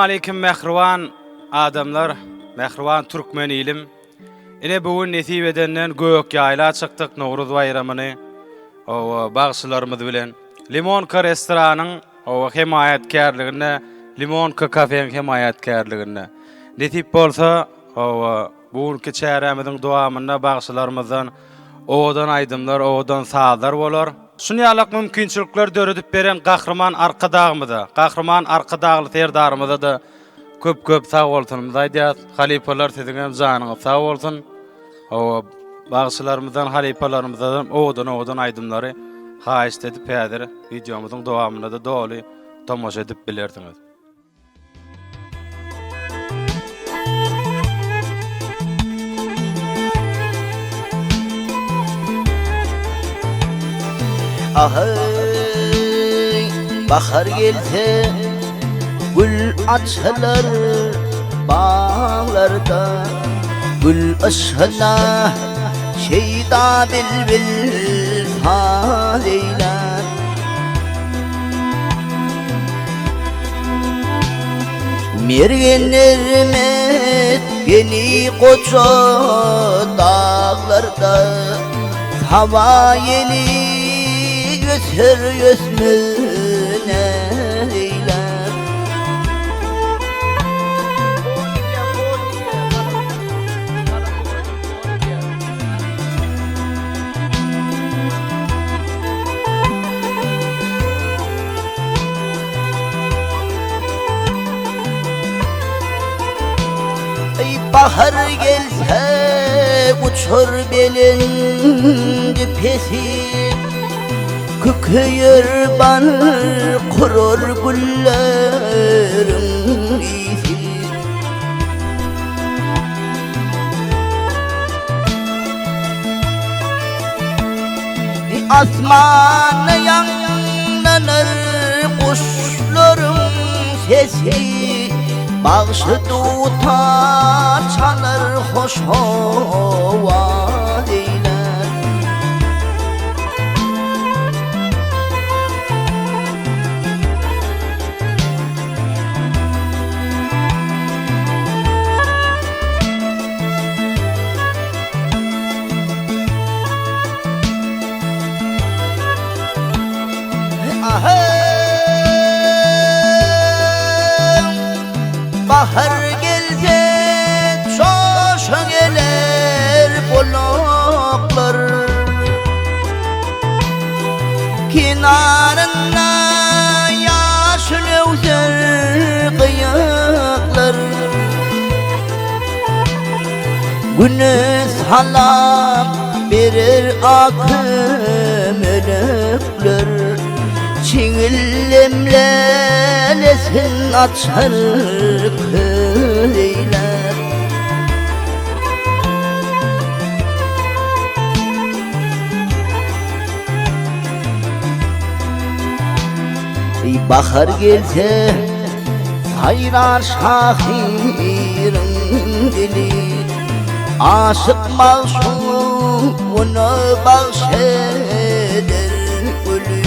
Aleýkim mähriban adamlar, mähriban türkmen ilim. Ine bu gün nesip edenden gök ýaýla çykdyk Nowruz baýramyny owa bagşylarymyz bilen. Limonka restoranyň owa hemaýatkärliginde, Limonka kafeň hemaýatkärliginde. Nesip bolsa owa Bu günki çärämiziň dowamynda bagşylarymyzdan owadan aýdymlar, owadan sazlar bolar. Şuny ýalak mümkinçilikleri döredip beren Gahryman Arkadagymyza, Gahryman Arkadagly Serdarymyza-da köp-köp sag bolsunymyzy aýdýas. Halypalar siziň hem janyňyz sag bolsun. Hawa, bagşylarymyzdan, halypalarymyzdan owadan-owadan aýdymlary haýyşt edip häzir wideomyzyň dowamynda-da doly tomaşa edip bilersiňiz. Ahy, bahar gelse gül açylar baglarda Gül yşgyna şeýda bilbil saz eýlär. Mergenler mesgeni goja daglarda Saba ýeli öser ösmüne eýlär. Eý bahar gelse uçar belend pesi Kükeýer bal kurar gülleriň ysy Asmanda ýaňlanar guşlaryň sesi, Bagşy dutar çalar hoş howaz eýlär. Bahar gelse çoşa geler bulaklar Kenarynda ýaşyl öwser gyýaklar Güne salam berer ak melekler Çigillem lälesin açar köýler Bahar gelse saýrar şahyryň dili Aşyk magşugyna bagş eder güli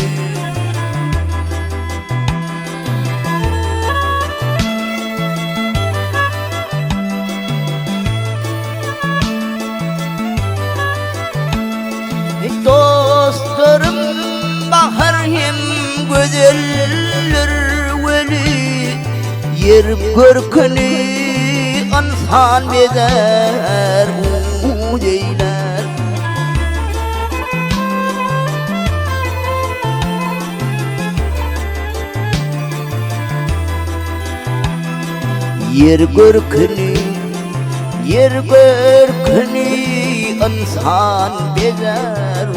Dostlarym bahar hem gözeldir weli Ýer görküni ynsan bezär eýlär Ýer görküni Ýer görküni ynsan bezär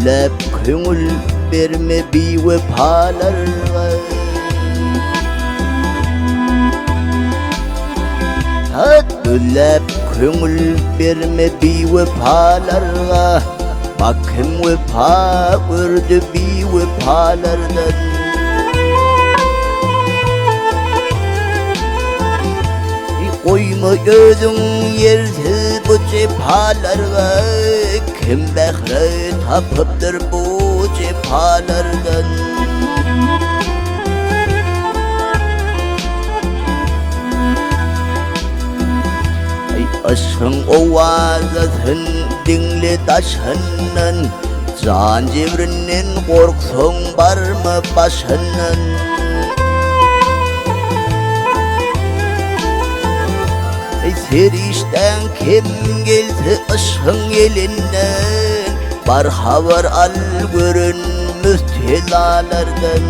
Gülläp köňül berme biwepalarga. Hat gülläp köňül berme biwepalarga. Bak kim wepa gördi biwepalardan. Goýma özüň ýersiz bu jepalarga. Kim bähre tapypdyr bu jepalardan. Aý yşgyň owazasyn diňle daşyndan, Jan jebrinden gorksaň barma başyndan. Aý serişdäň kem gelse yşgyň elinden, Bar habar al gören mübtelalardan.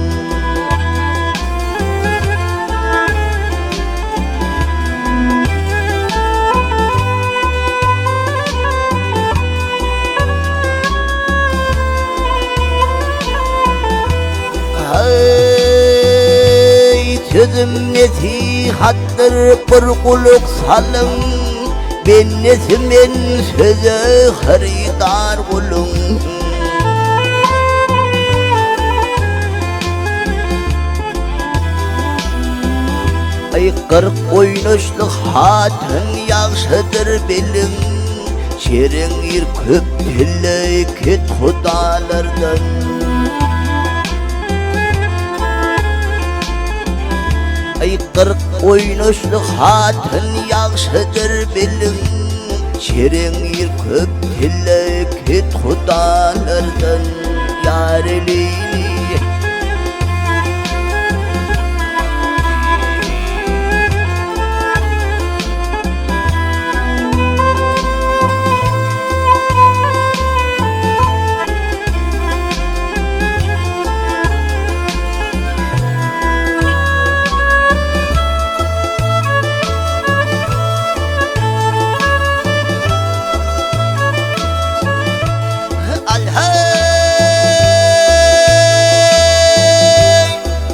Aý, sözüm nesihatdyr, bir gulak salyň, Bendesi men söze hyrydar guluň. Aý, 40 oýnaşly hatyn ýagşydyr biliň, Şeriň ir köp dille kethudalardan. Aý, 40 oýnaşly hatyn ýagşydyr biliň, Şeriň ir köp dille kethudalardan. Ýar Leýli.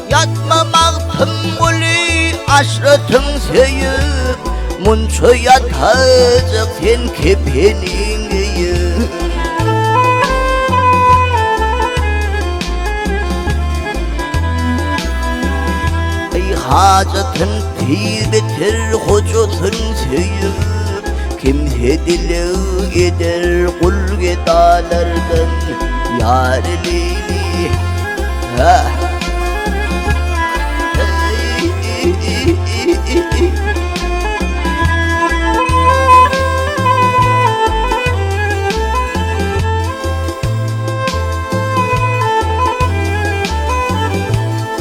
Ýatma Magtymguly aşratyň söýüp, Munça ýatajak sen kepeniň geýip. Eý hajatyn tiz bitir hojasyn söýüp, Kimse dileg eder gul gedalardan, Ýary Leýli. Ha.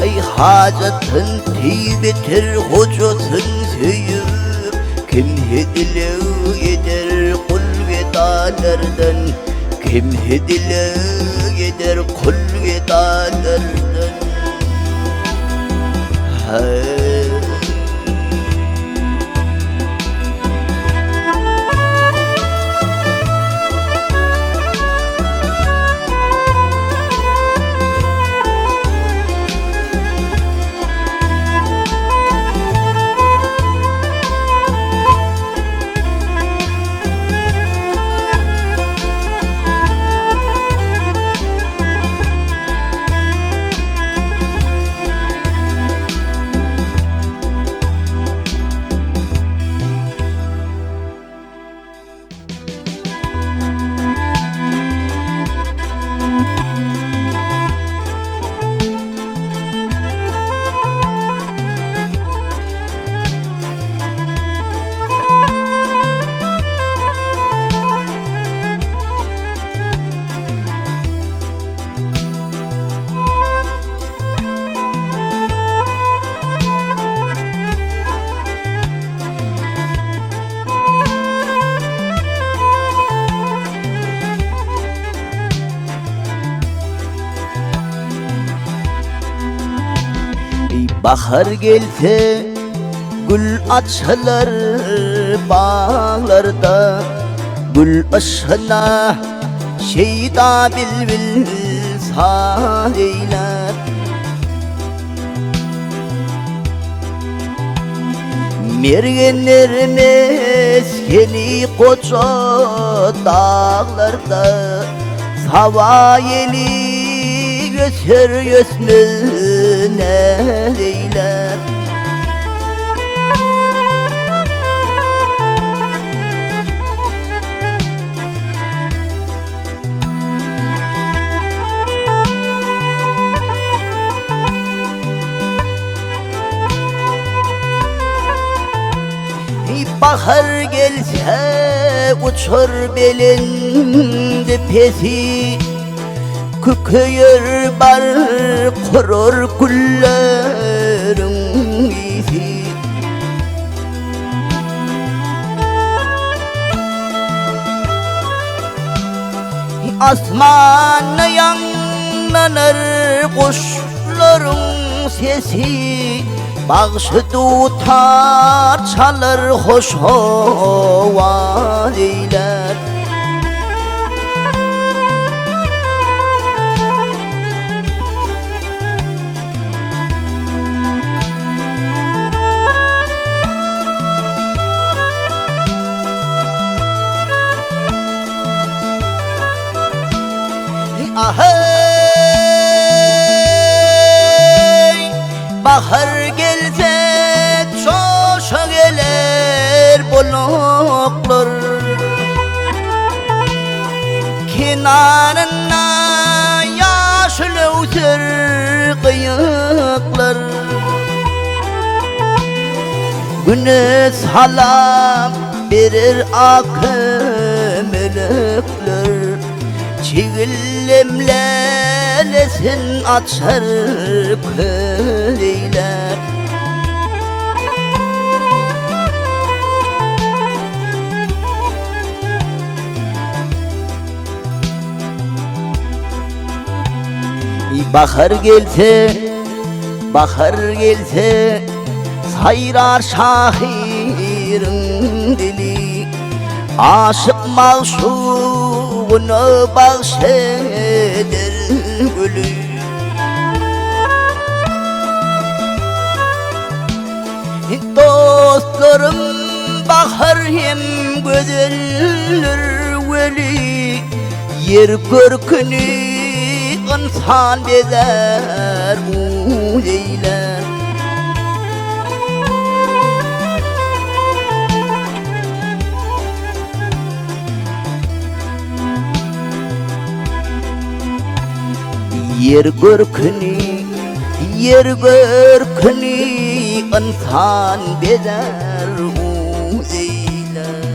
Eý hajatyn tiz bitir hojasyn söýüp, Kimse dileg eder gul gedalardan, Kimse dileg eder kul gedalardan. Bahar gelse gül açylar baglarda, Gül yşyna. Şeýda bilbil saz eýlär. Mergenler mesgeni goja daglarda, Saba ýeli öser ösmez näz eýlär. Bahar gelse uçar belende pesi, Kükeýer bar kurar gülleriň ysy. Asmanda ýaňlanar guşlaryň sesi, Bagşy dutar çalar hoş howaz eýlär. Aheý, bahar gelse çoşa geler bulaklar. Kenarynda ýaşyl öwser gyýyklar. Güne salam berer ak melekler. Çigillem lälesin açar köl eýlär. Bahar gelse, bahar gelse, saýrar şahyryň dili. Aşyk magşugyna bagş eder güli. Dostlarym bahar hem gözeldir weli, Ýer görküni ynsan bezär uz eýlär. Ýer görküni, ýer görküni ynsan bezär uz eýlär.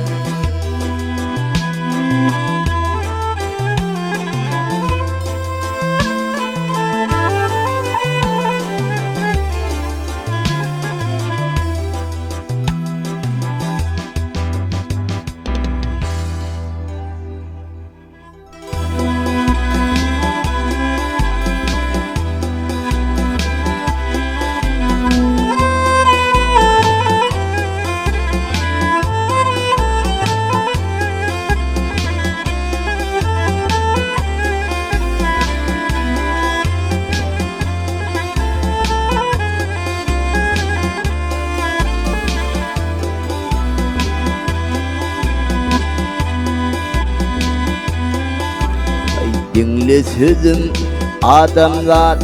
Diňle sözüm adamzat,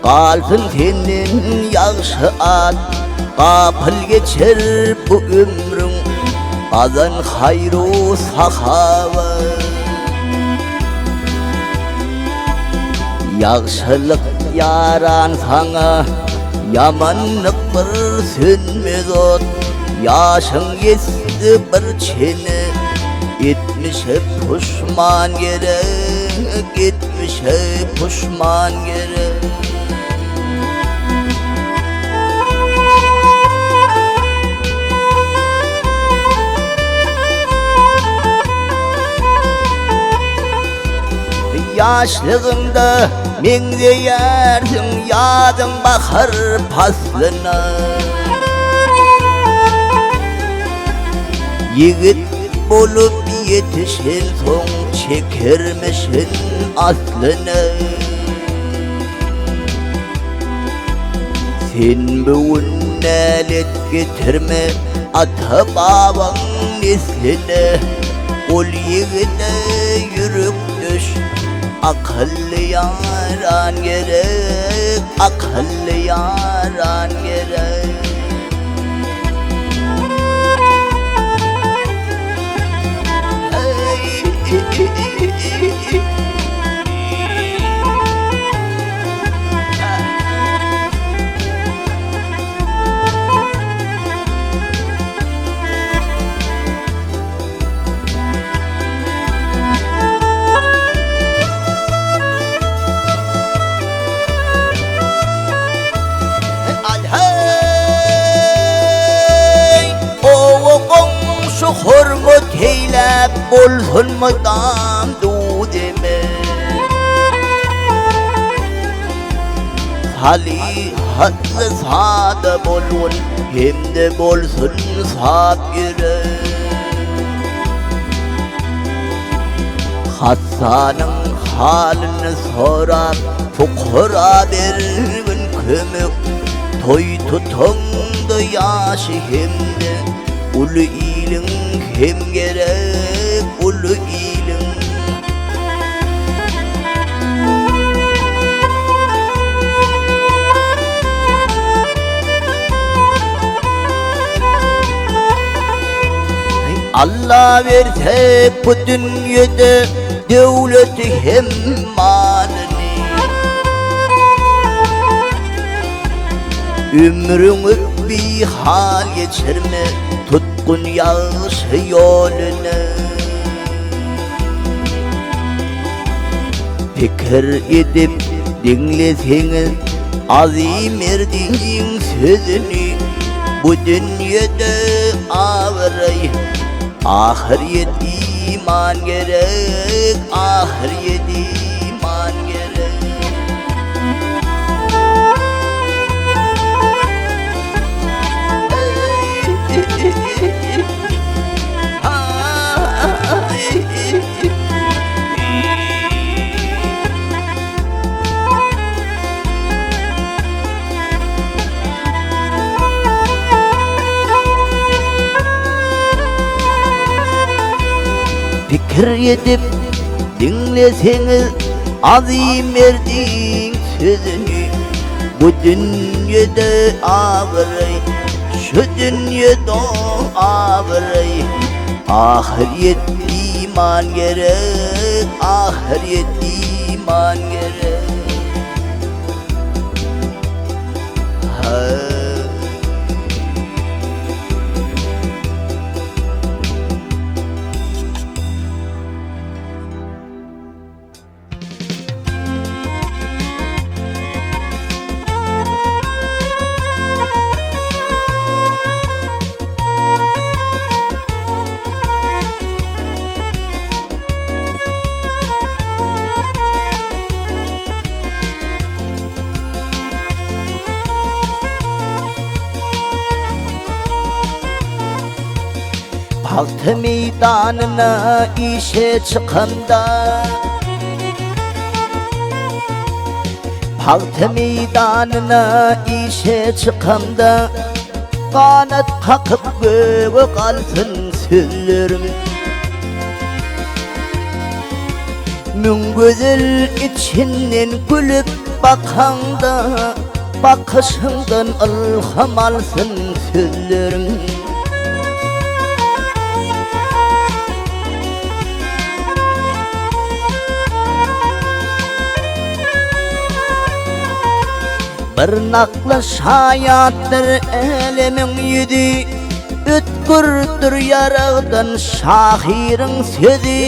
Galsyn senden ýagşy at. Gapyl geçer bu ömrüň, Gazan haýru sahawat. Ýagşylyk ýaran saňa, Ýamanlyk bir sönmez ot. Ýaşyň ýetse bir çene, Etmişe puşman gerek, Etmişe puşman gerek. Ýaşlygyňda meňzeýärsiň ýazyň bahar paslyna. Ýigit. bolup ýetişensoň çekermişin aslyny. Sen bu gün nälet getirme ata-babaň nesline, Ol ýigide ýürekdeş akylly ýaran gerek, akylly ýaran gerek. Owa goňşy hormat eýläp bolsun mydam duz-eme. Salyhatly sada bolgun hem-de bolsun sap ýürek. Hassanyň halyny sorap, pukara bergin kömek. Toý tutaňda ýaşy hem-de uly iliň hem gerek, uly iliň. Alla berse bu dünýede döwleti hem malyny. Ömrüňi bihal geçirme tutgun ýagşy ýoluny. Pikir edip diňleseňiz Azym erdiň sözüni Bu dünýede abraý Ahyrýet iman gerek Ahyrýet iman gerek. Pikir edip diňleseňiz Azym erdiň sözüni Bu dünýede abraý Şu dünýede abraý Ahyrýet iman gerek, ahyrýet iman gerek. Ha. Pagta meýdanyna işe çykamda Pagta meýdanyna işe çykamda Ganat kakyp göge galsyn sözlerim Müň gözel içinden gülüp bakaňda Bakyşyňdan ylham alsyn sözlerim. Bir nakla şaýatdyr älemiň ýüzi, Ötgürdir ýaragdan şahyryň sözi.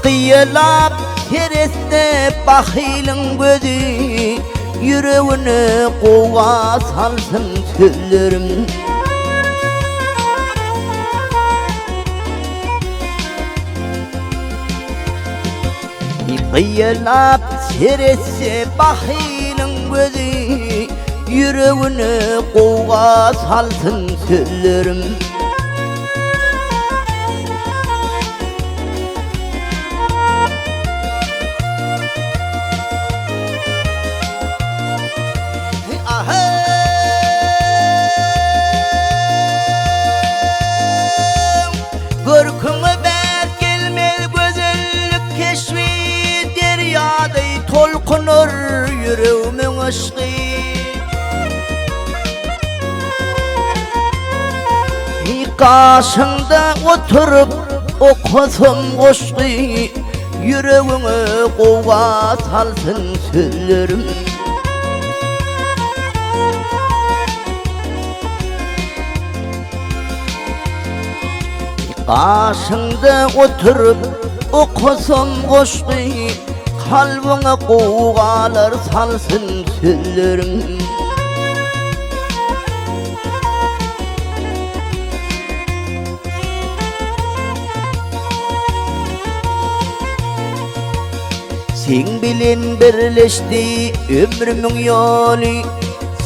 Gyýalap seretse bahylyň gözi, Ýüregine gowga salsyn sözlerim. Gyýalap seretse bahylyň gözi. Ýüregine gowga salsyn sözlerim. Görküňe bäs gelmez gözellik keşbi, Derýadeý tolkunar ýüregimiň yşgy. Gaşyňda oturyp okasam goşgy, Ýüregiňe gowga salsyn sözlerim. Gaşyňda oturyp okasam goşgy, Kalbyňa gowgalar salsyn sözlerim. Seň bilen birleşdi ömrümiň ýoly,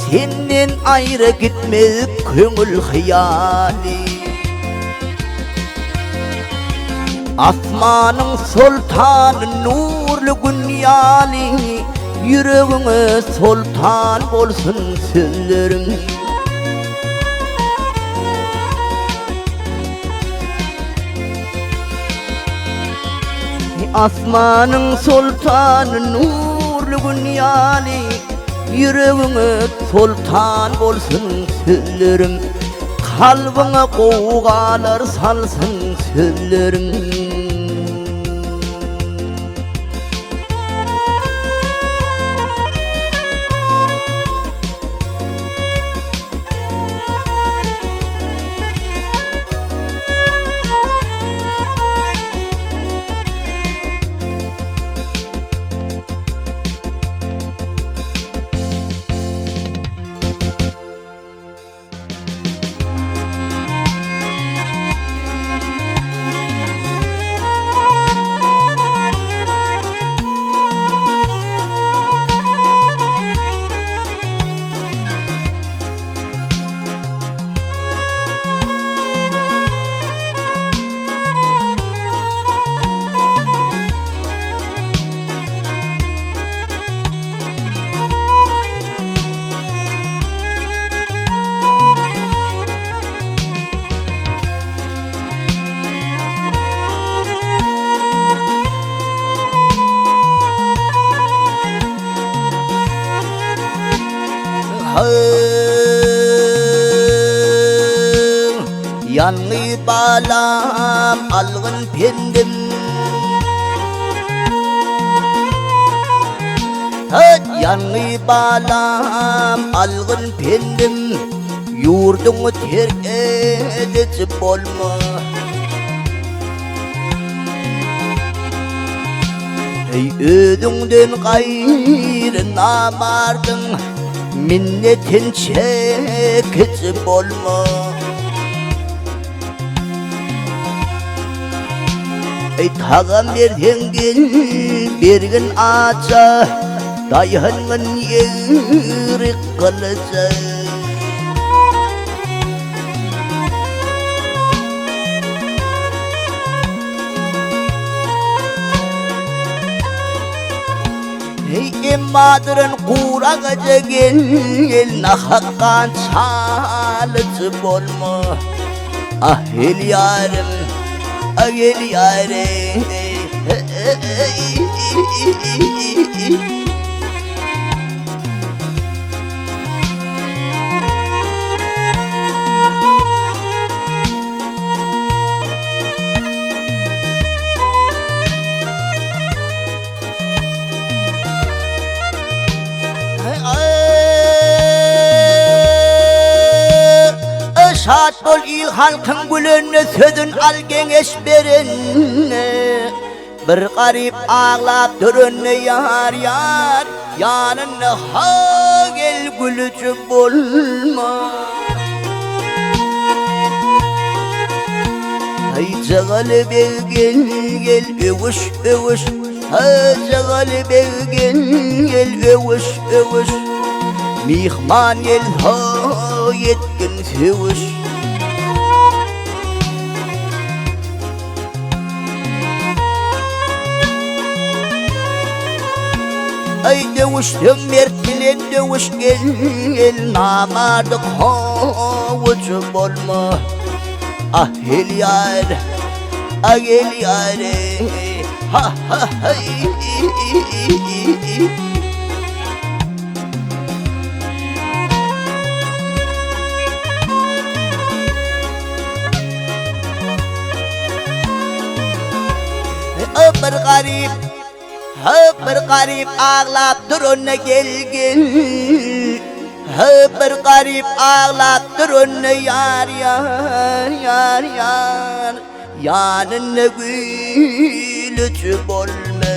Senden aýra gitmez köňül hyýaly. Asmanyň soltany nurly gün ýaly, Ýüregiňe soltan bolsun sözleriň. Asmanyň soltany nurly gün ýaly, Ýüregiňe soltan bolsun sözlerim, Kalbyňa gowgalar salsyn sözlerim. Ýalňyz balam algyn pendim Ýalňyz balam algyn pendim Ýurduňy terk ediji bolma. Eý özüňden gaýry namardyň minnetin çekiji bolma. Eý tagam berseň gel bergin aça daýhangyn ýegri gylyja. Eý emmadyryn guragaja gel gel nahak gan çalyjy bolma. Ah el ýarym, ah el ýarym. Şat bol il halkyň gülenine sözün al geňeş berenine Bir garyp aglap dörende ýar ýar ýanynda ha gel gülüji bolma. Aý Jagaly beg gel gel öwüş öwüş Ha Jagaly beg gel gel öwüş öwüş. Myhman gelse ýetgin söwüş. Aý döwüşseň mert bilen döwüş gel gel namardyk howuç bolma. Ah gel ýar, ah gel ýar, ha ha haý. Bir garyp, bir garyp aglap duranda gel gel. Bir garyp aglap duranda ýar ýar ýar ýar. Ýanynda gülüji bolma.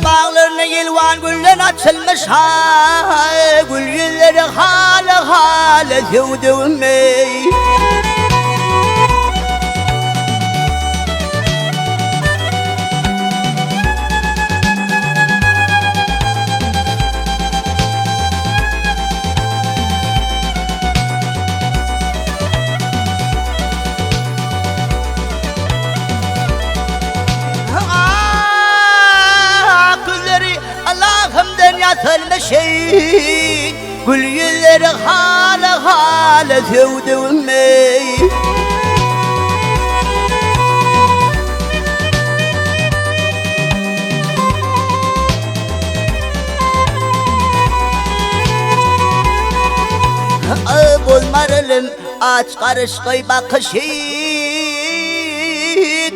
Baglaryna ýelwan gülden açylmyş ha Gül ýüzleri haly haly söwdügim eý. Ak gülleri Allahymdan ýasalmyş eý, Gül ýüzleri haly-haly söwdügim eý. Bolmarylym aç garyşgaý bakyşy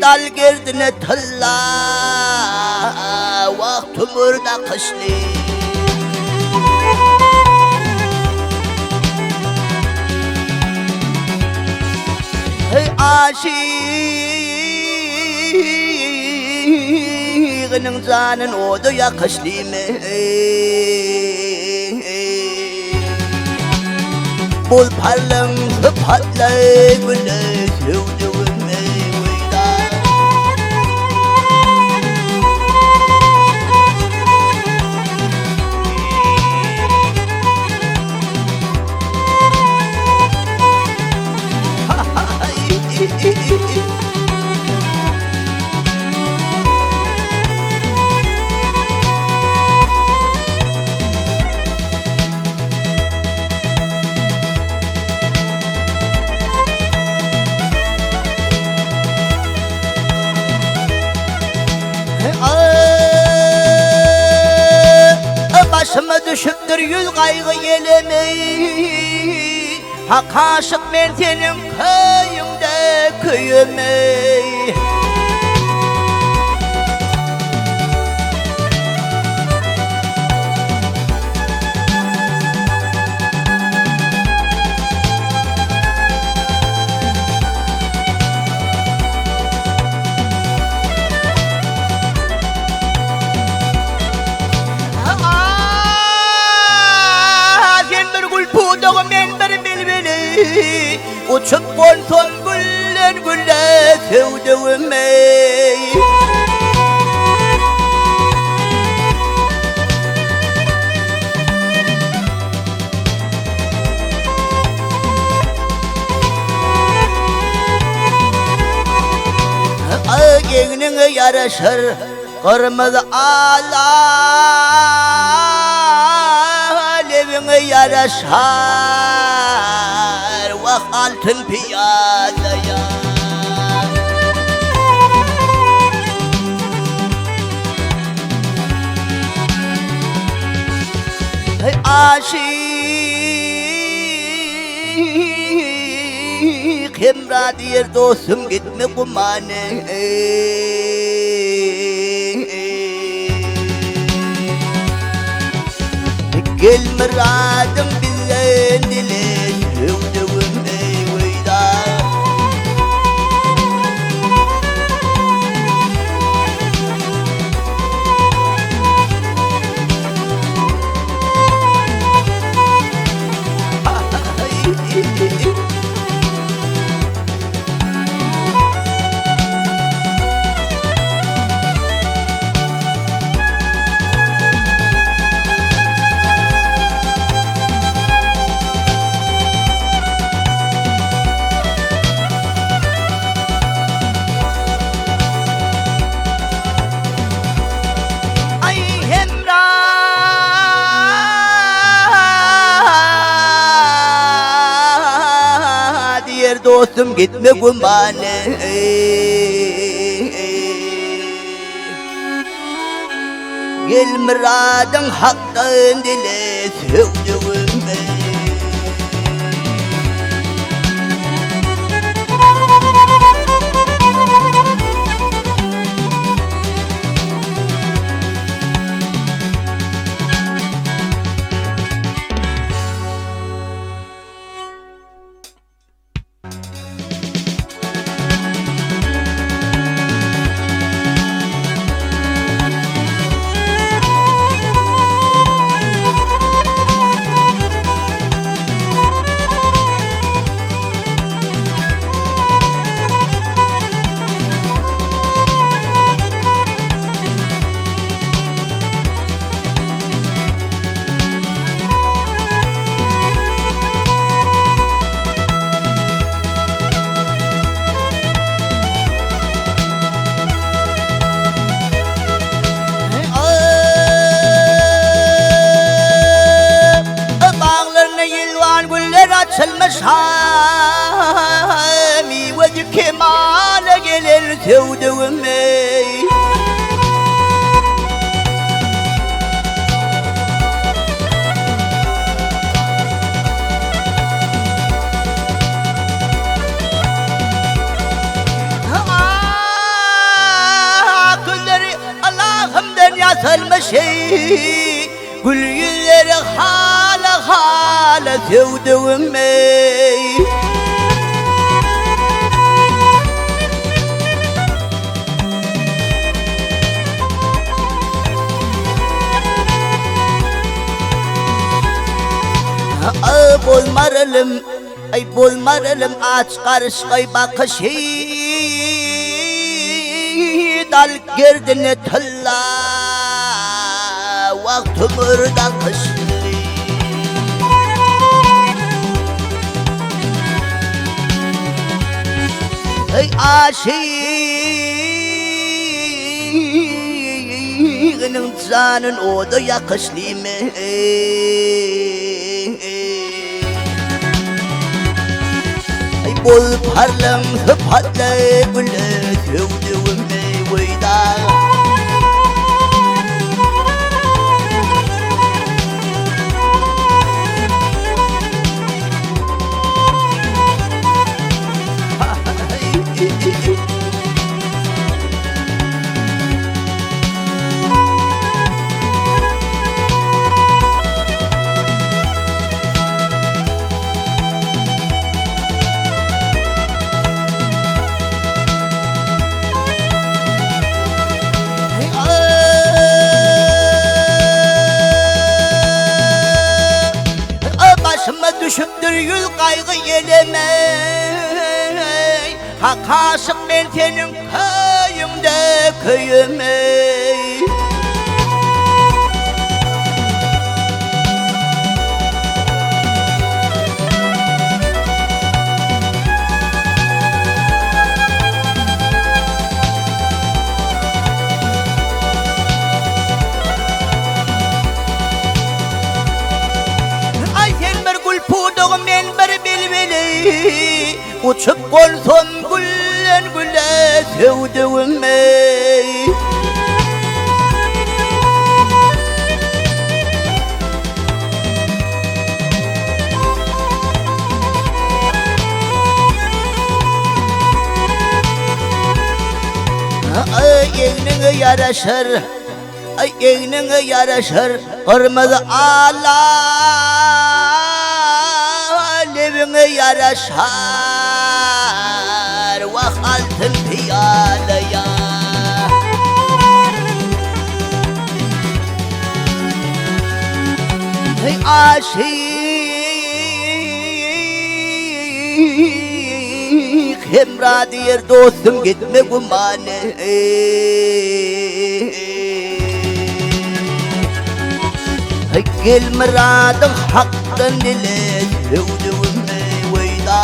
Dal gerdine tylla wah tümür nakyşly. Heý aşygynyň janyn oda ýakyşlymy? Bol parlaň sypatly güle söwdügim eý weýda. Başyma düşüpdir ýüz gaýgy ýelemi Hak aşyk men seniň köýüňde köýemeý. Sen bir gül pudagy men bir bilbili Uçup gonsam gülden güle söwdügim eý. Egniňe ýaraşar gyrmyzy ala Lebiňe ýaraşar wah altyn pyýada ýar. Heý aşyk Hemra diýer dostum gitme gumana. Gel myradyň bizden dile söwdügim eý weýda. Aý Hemra diýer dostum gitme gümana. Gel myradyň hakdan dile söwdügim. Baglarynda ýylwan güller açylmyş Miwesi kemala gelen söwdügim eý. Gülleri Allah'ımdan ýasalmyş eý Gül ýüzleri hala hala söwdügim eý. Bolmarylym, aý bolmarylym aç garyşgaý bakyşy Dal gerdine tylla wagt tümür dakyşy. Eý aşygynyň janyn oda ýakyşlymy? Eý bol parlaň sypatly güle söwdügim eý weýda. Başyma düşüpdir ýüz gaýgy ýeleme. Hak aşyk men seniň köýüňde köýüm eý. Uçup gonsam gülden güle söwdügim ey. Ay egniňe ýaraşar, ay egniňe ýaraşar gyrmyzy ala lebiňe ýaraşar wah altyn piýala ýa. Hey aşyk Hemra diýer dostum gitme gümana. Hey gel myradyň hakdan dile söwdügim weýda.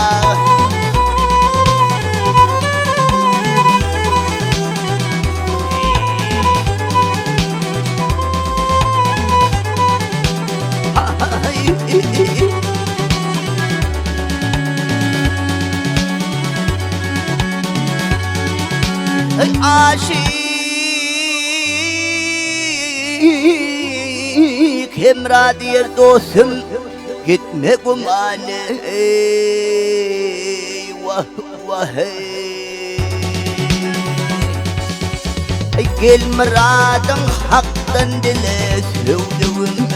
Aşyk Hemra diýer dostum gitme gümana wah wah Gel myradyň hakdan dile söwdügim.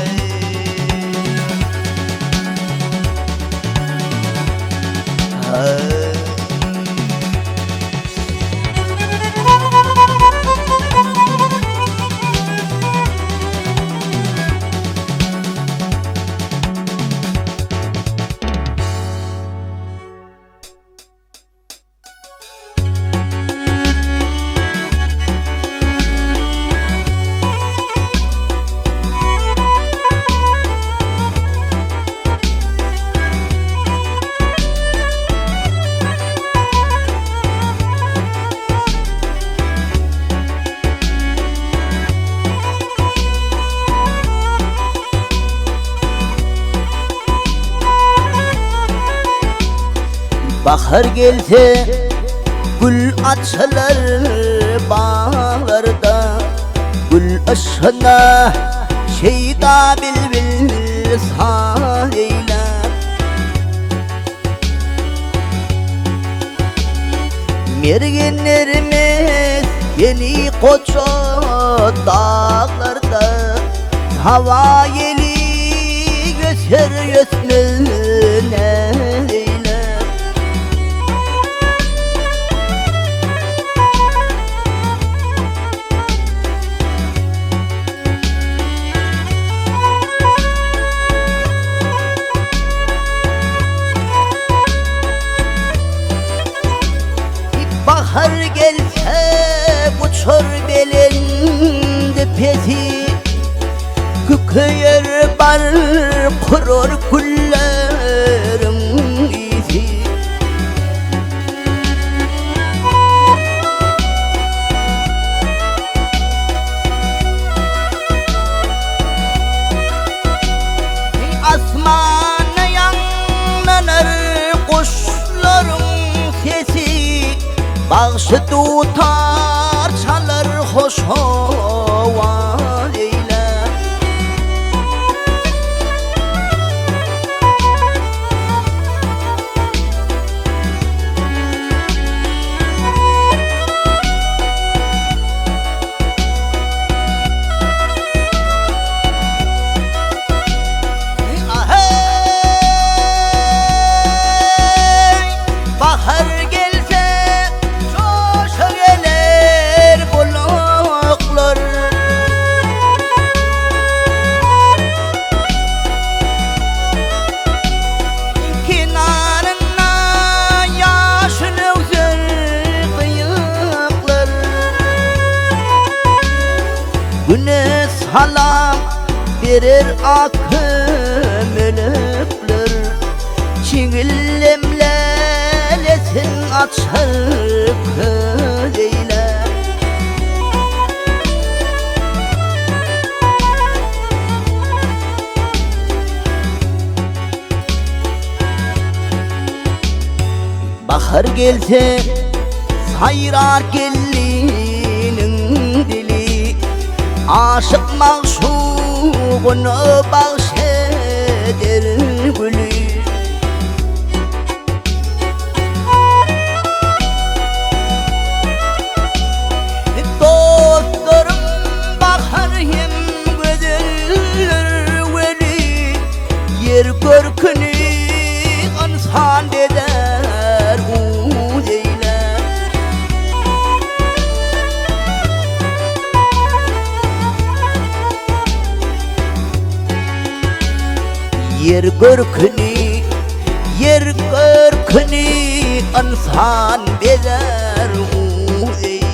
Bahar gelse gül açylar baglarda Gül yşgyna şeýda bilbil saz eýlär. Mergenlerimiz ýeni goja daglarda Saba ýeli öser ösmez eýlär. Bahar gelse uçar belende pesi Küköýer bar kurur gülleriň ysy. Asmanda ýaňlanar guşlaryň sesi, Bagşy dutar çalar hoş howaz eýlär. Aheý! Bahar gelse, joşa geler bulaklar. Kenarynda ýaşyl öwser gyýyklar. Güne salam berer ak kömelekler. Çigillem lälesin açar köl eýlär. Bahar gelse saýrar geliniň dili, Aşyk magşugyna bagş eder güli. Dostlarym bahar hem gözeldir weli, Ýer görküni ynsan bezär uz eýlär. Ýer görküni, ýer görküni ynsan bezär uz eýlär.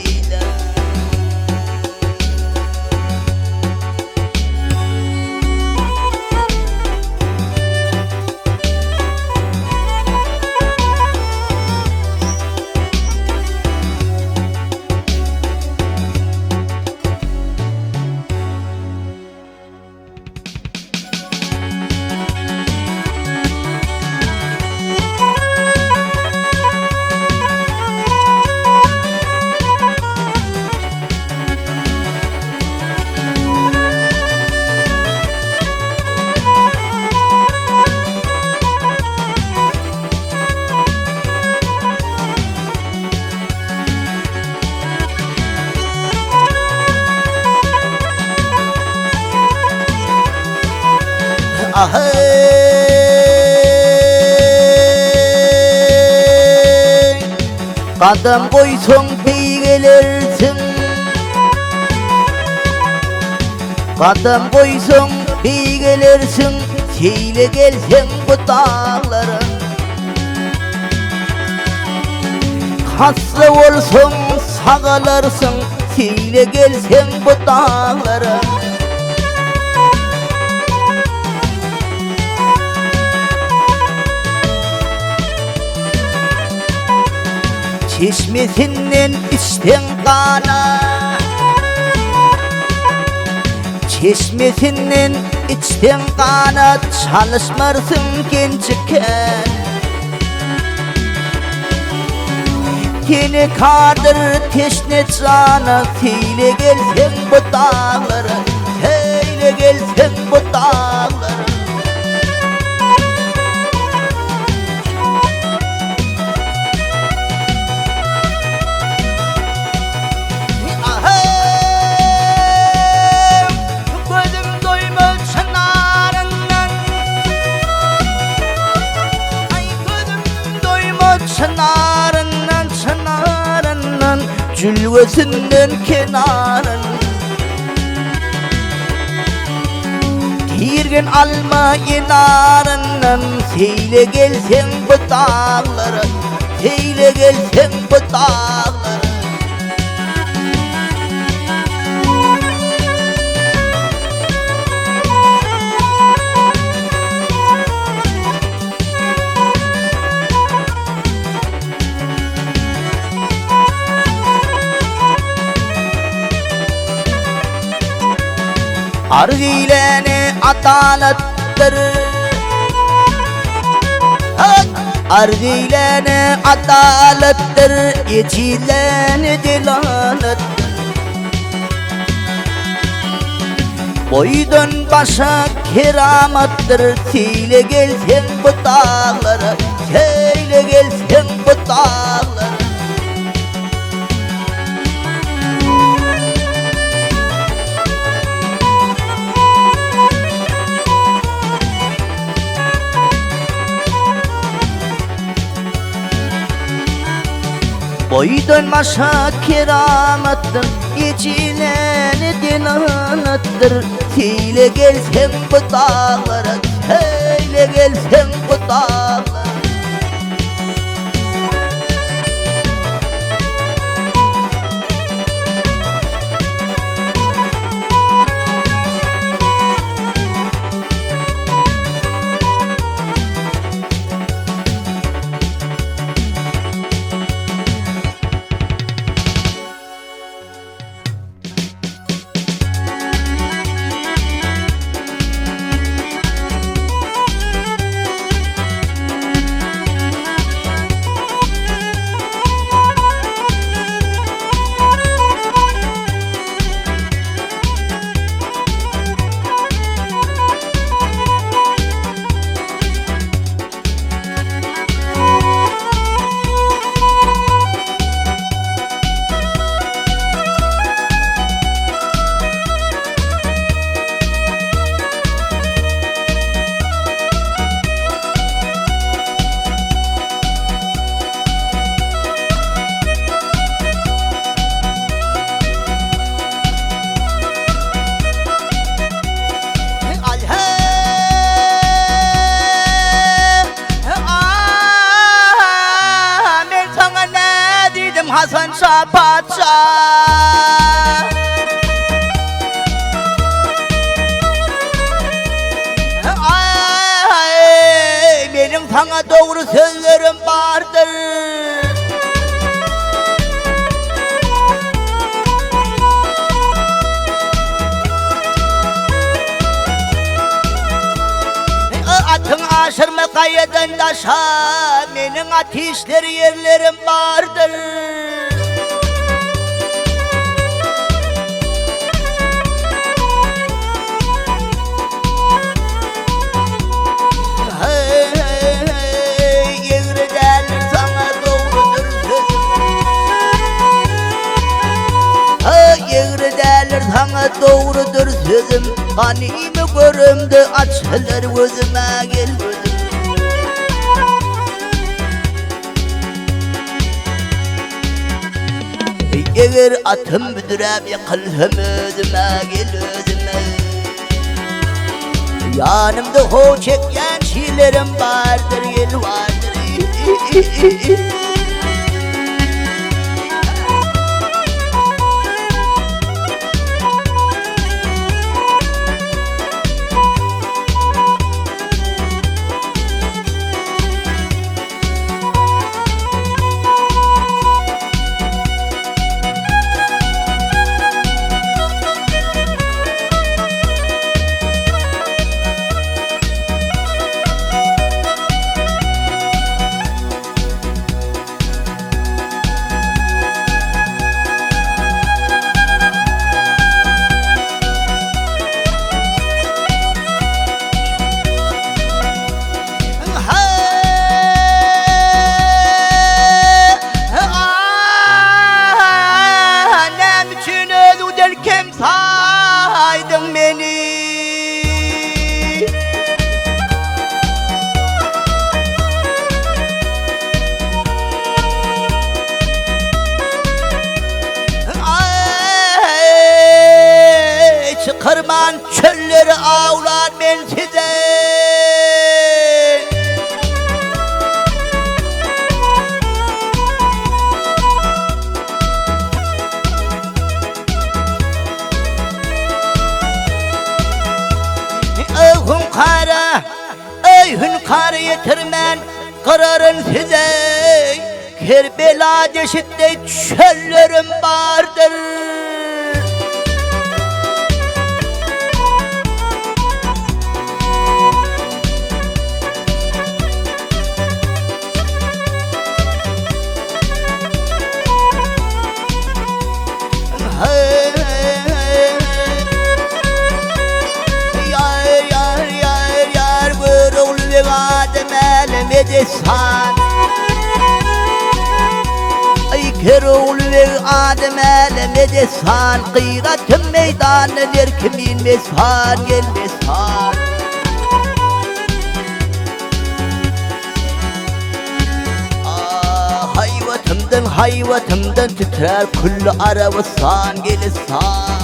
Gadam goýsaň beýgelersiň Gadam goýsaň beýgelersiň Seýle gelseň bu daglara Hassa bolsaň sagalarsyň Seýle gelseň bu daglara Çeşmesinden içseň gana Çeşmesinden içseň gana Çalyşmarsyň genjiken Tenekadyr teşne jana Seýle gelseň bu daglara Seýle gelseň bu daglara Gözüm doýmaz çynaryndan Aý gözüm doýmaz çynaryndan çynaryndan Jülgesinden kenaryndan Tirgen alma enaryndan Seýle gelseň bu daglara Seýle gelseň bu daglara Arz eýläni adalatdyr Arz eýläni adalatdyr Ejizläni delalatdyr Boýdan başa keramatdyr Seýle gelseň bu daglara Seýle gelseň bu daglara Boýdan başa keramatdyr, Ejileni delalatdyr. Seýle gelseň bu daglara, Seýle gelseň bu daglara. Hasan şa patyşa. Aý, meniň saňa dogry sözlerim bardyr. Atyň aşyrma gaýadan daşa, Meniň at işler ýerlerim bardyr. Hey, egri däldir saňa dogrudyr sözüm. Hey, egri däldir saňa dogrudyr sözüm. Ganymy göremde açylar gözüme gel gözüm. Eger atym büdräp ýykylsam özüme gel özüme. Ýanymda how çekýän şirlerim bardyr gel bardyr. Näme üçin özüňden kem saýdyň meni? Aý, çykarman çölleri awlan men size. Eý hüňkara, eý hüňkara ýetirmän gyraryn size. Kerbela deşikde çöllerim bardyr. Ýar ýar ýar ýar Görogly beg adam äleme dessan. Aý Kerogly beg adam äleme dessan Gyratym meýdanda ner kimin messan gel messan. Ah haýbatymdan haýbatymdan titrär külli Arabystan gelistan.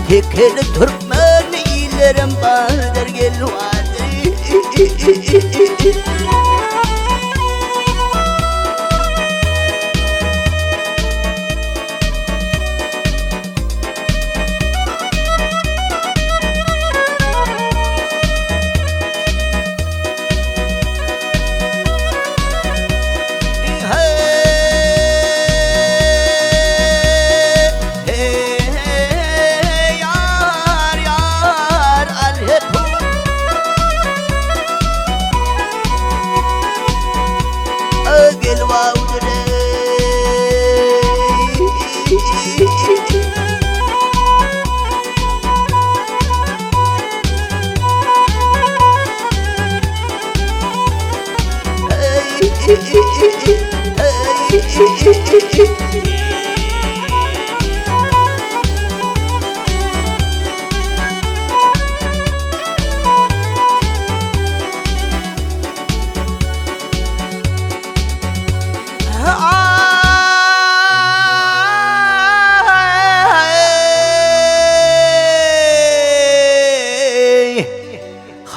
Tekeli türkmen illerim bardyr gel bardyr.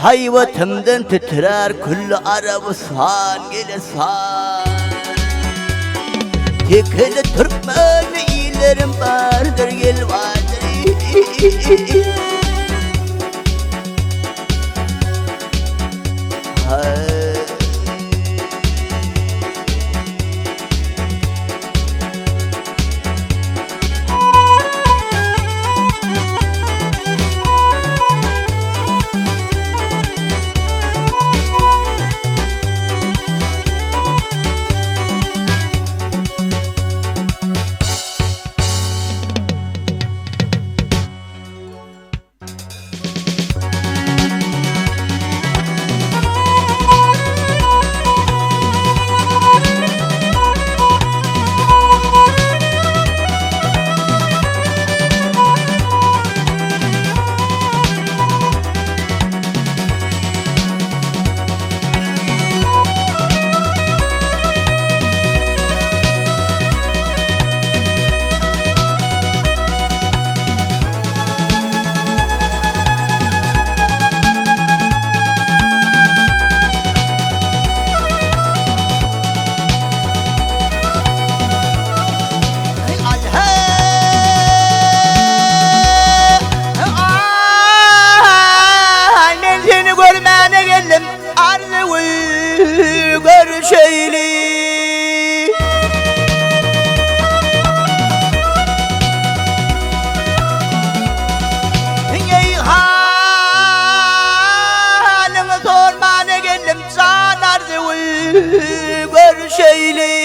Haýbatymdan titrär külli Arabystan, Gelistan. Tekeli türkmen illerim bardyr gel bardyr. Ay men seni görmäne geldim Arzuwy görüşeýli. Eý halyňy sormana geldim jan Arzuwy görüşeýli.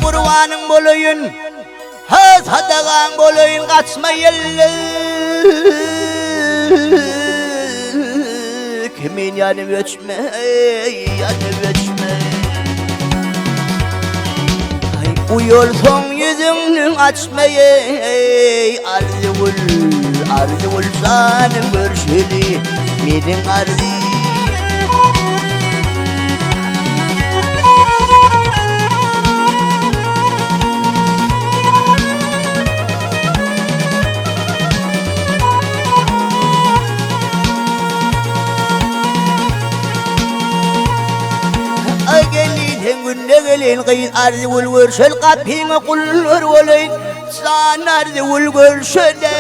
Gurbanyň bolaýyn, ha sadagaň bolaýyn gaçma ýelle. Kimin ýanyp öçme, ýanyp öçme. Ay uýalsaň ýüzüňni açma eý Arzygül, Arzygül janym görşeli meniň Arzy. Ay gelin sen günde gelin gyz Arzygül görşel gapyňa gullar bolaýyn Jan Arzygül görşeli.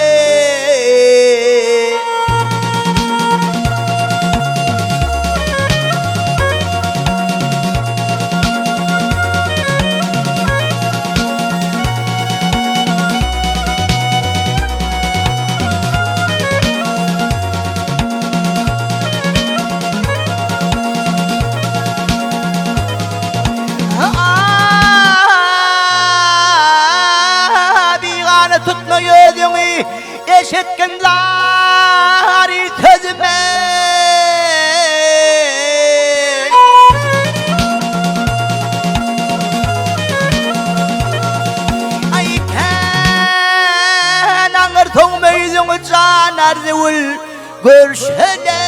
Bigana tutma özüňi, eşitgin zary sözüme. Aý kän aňyrsoň möýüňi jan Arzygül görşene.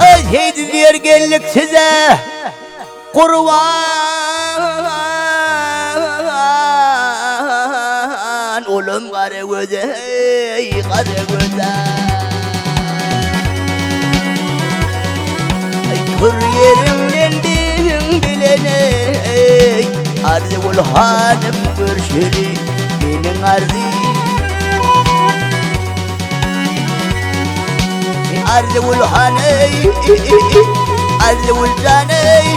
Ay hey diýer geldik size Gurban olum gara göze ey gara göze Ay tur yerimden birin bilene ey Arzygül hanym görşeli meniň arzy Arzygül haney Arzygül janey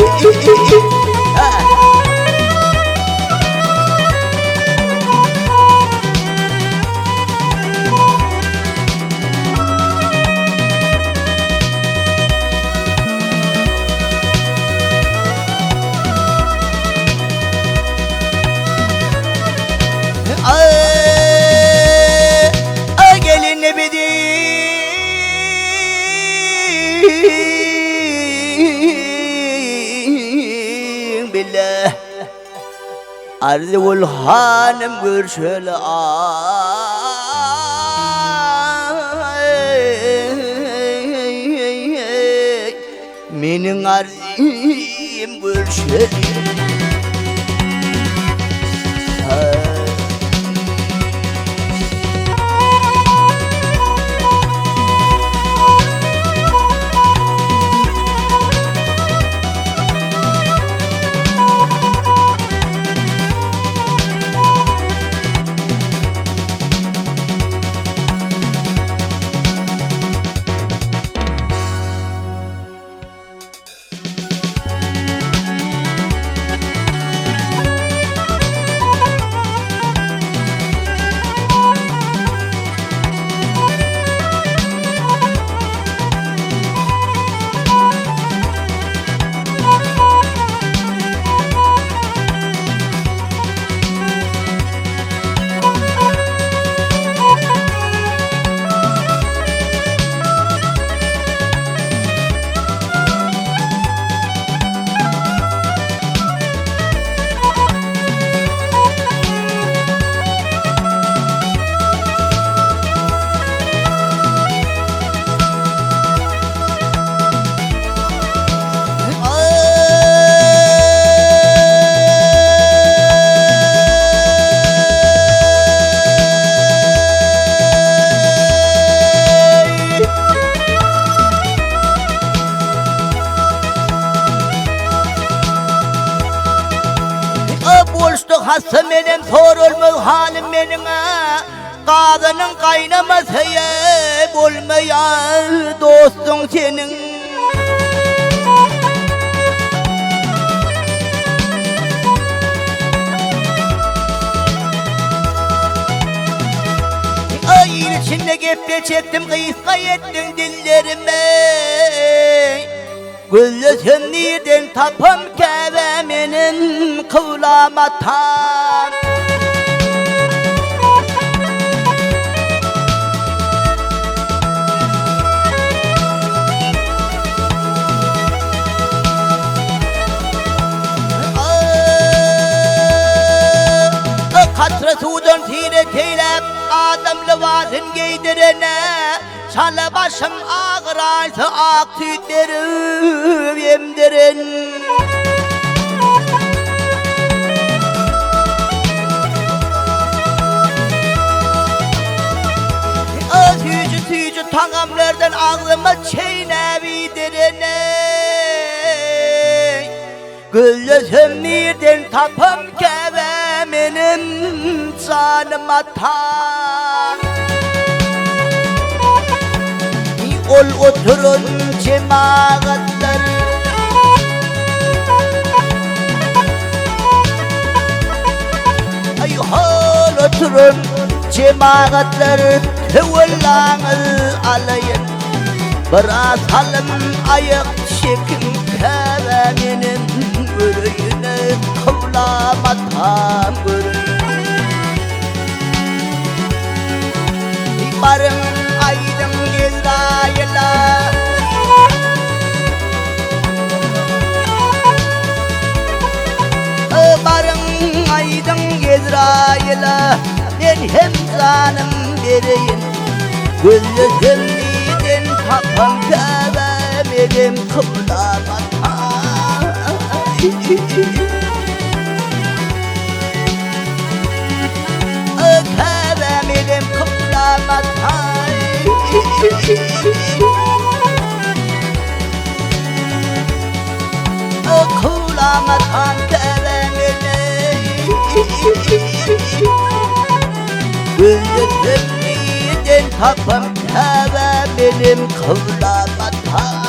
Ay gelin ne Arzygül hanym görşeli aý Meniň arzym görşeli Boluşdy hassa menem sorulmaz halym meniň Gazanyň gaýnamasy bolmaýar dostuň seniň. Il içinde geple çekdim gysga etdiň dillerime. Gözlesem nirden tapam Käbe meniň kyblam atam. Katra suwdan syrat eýläp, adam lybasyn geýdirene. Çala başym agyraýsa ak süýt berip emdirin. Süýji süýji tagamlardan agzyma çeýnäp iýdirin. Gözlesem nirden tapam Käbe menim janym atam. Ol oturan jemagatlar. Aý hol oturan jemagatlar töwellaňyz alaýyn. Biraz salym aýak çekiň Käbä menem göreýin Kyblam atam göreýin. Baryň aýdyň Ezraýyla. Baryň aýdyň Ezraýyla. Men hem janym bereýin. Gözlesem nirden tapam Käbä menem kyblam atam. Käbä menem kyblam atam. Kyblam atam Käbä menem. Gözlesem nirden tapam Käbä menem kyblam atam.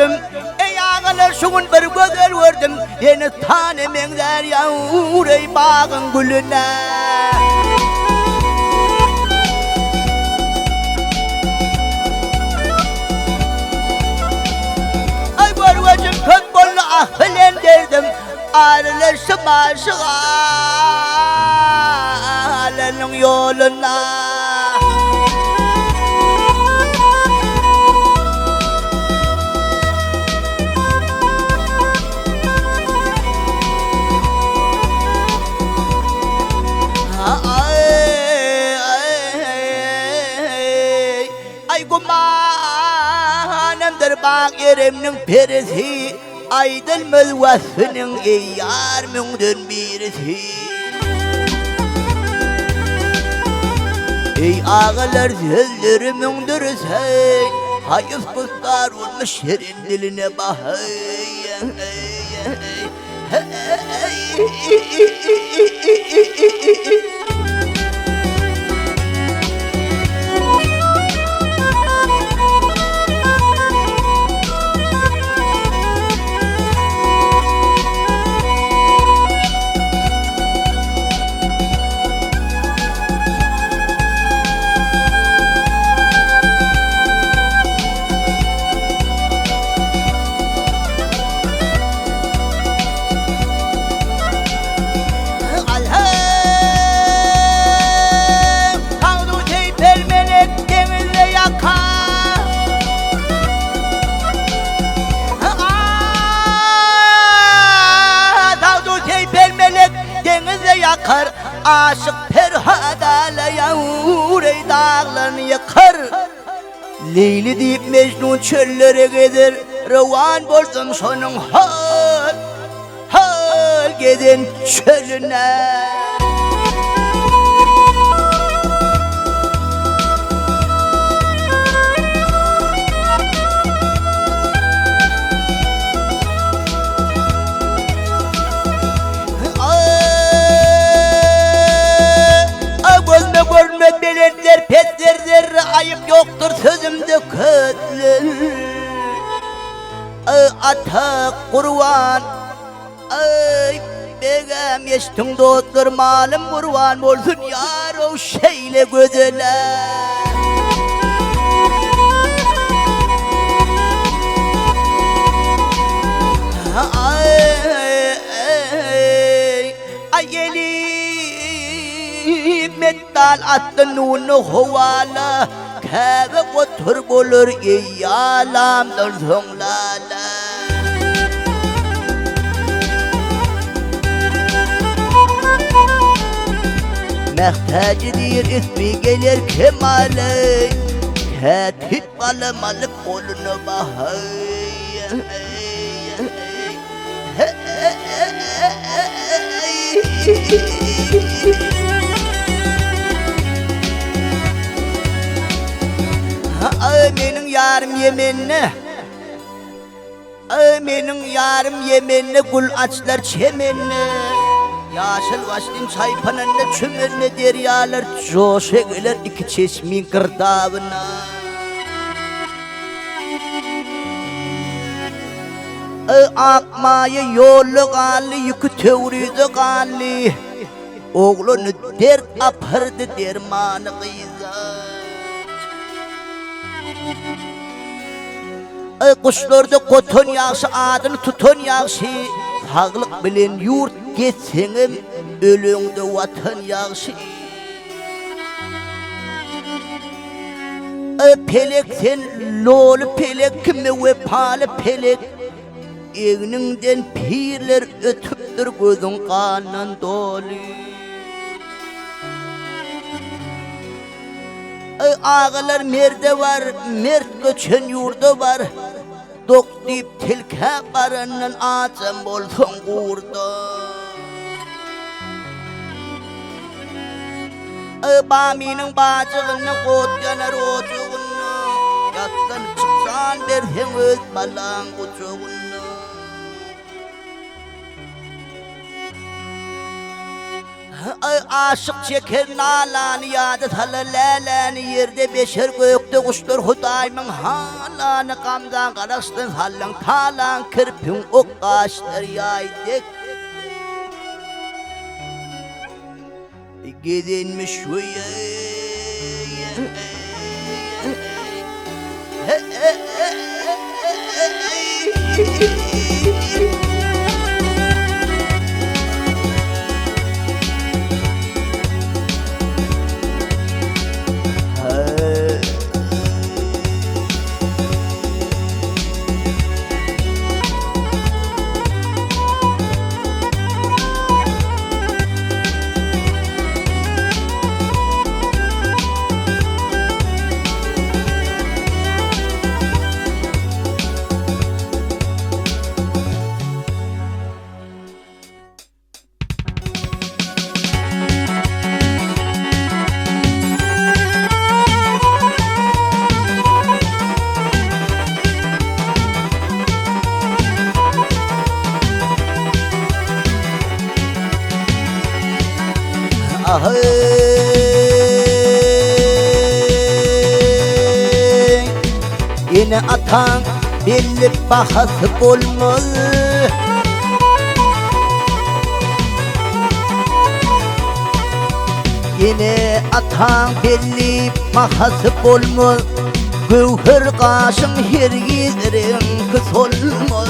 gördüm. Eý agalar şu gün bir gözel gördüm. Deniz tane meňzär ýawur eý bagyň gülüne. Aý görwejim köp boldy ah bilen derdim. Aýrylyşyp aşyk alanyň ýoluna. Aý gümanymdyr bag eremniň perisi. Aýdylmaz waspynyň eý ýar müňden birisi. Eý agalar sözlerimiň dürüsi, Haýyf gustar bolmuş şirin diline bahaý. Aşyk Perhat alaýan daglarny ýykar. Leýli diýip Mejnun çöllere gezer, Rowan bolsam şonuň hal, hal gezen çölüne. Gözüme görünmez belentler, pesler zerre aýyp ýokdur sözümde kötler. Ata gurban, aý begem eşdiň dostlar malym gurban bolsun ýarow şeýle gözele. Aý elim metdal atdy nuny howala, Käbe gotur bolar eýýalamdan soň lala. Mähtäji diýr ismi geler kemala, Kätip galam alyp goluna bahaý. Aý meniň ýarym Ýemende Aý meniň ýarym Ýemende gül açlar çemende Ýaşyl başlym çaýpananda çümende derýalar joşa geler iki çeşmiň girdabyna. Ak maýa ýolda galdy, ýüki Töwrize galdy. Oglany dert apyrdy, dermany gyza. Guşlarda gotan ýagşy, adyny tutan ýagşy. Saglyk bilen ýurt gezseňem, öleňde Watan ýagşy. Eý pelek sen loly pelek kime wepaly pelek Egniňden pirler ötüpdir gözüň gandan doly Eý agalar merde bar mert göçen ýurda bar Dok diýip tilkä barandan ajam bolsaň gurda. Eý Bamynyň bajygynda ot ýanar ojagynda, Ýatdan çyksan berseň öz balaň gujagynda. Aşyk çeker nalany ýada salar läläni Ýerde beşer gökde guşlar Hudaýymyň halany Gamzan garaşsyn sallan talan Kirpiň ok gaşlary ýaý dek Gezenmiş Ene-ataň belli bahasy bolmaz. Ene-ataň belli bahasy bolmaz. Göwher gaşyň hergiz reňki solmaz.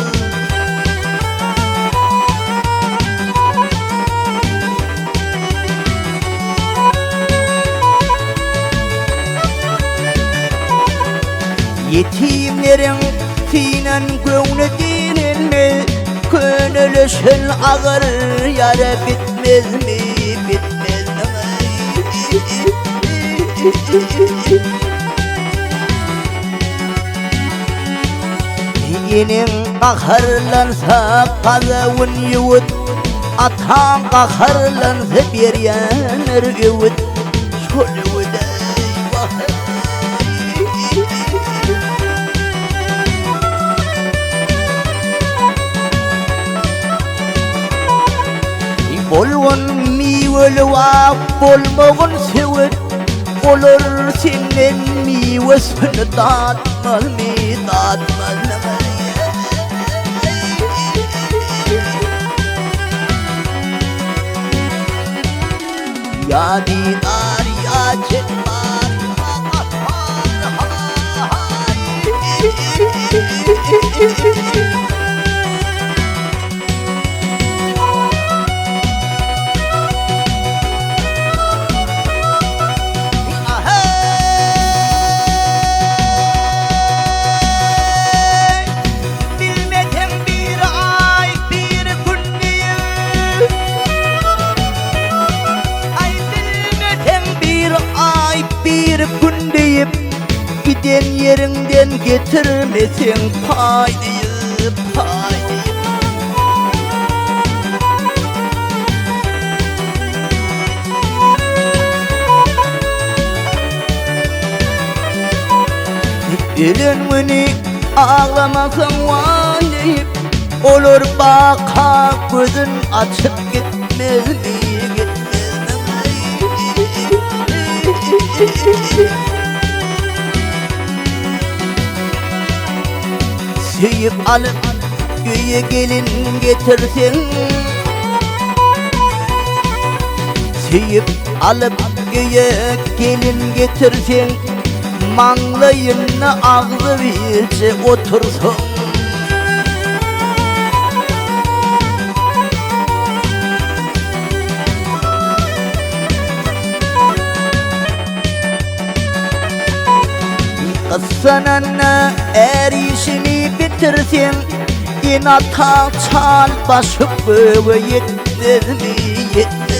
Ýetimleriň synan göwni dirilmez, Könelişen agyr ýara bitmezmi, bitmezmi? Eneň gaharlansa gazawyn ýuwut, Ataň gaharlansa berýändir öwüt. Şol öwüde Bolgun miweli wag bolmagyn söwüt, Olar senden miwesini datmazmy, datmazmy? Ýa didar, ýa jebbar, ýa gahhar, ha-haý. Bilmeseň biri aý, biri gün diýip. Aý bilmeseň biri aý, biri gün diýip. Giden ýeriňden getirmeseň paý diýip, paý diýip. Ölen güni aglamasaň waý diýip, Olar baka gözün açyp gitmezmi, gitmezmi? Söýüp alyp öýe gelin getirseň, Söýüp alyp öýe gelin getirseň, Maňlaýynda agzybirje otursaň. Gyssananda är işini bitirseň, Ene-ataň çal başy göge ýetmezmi, ýetmezmi?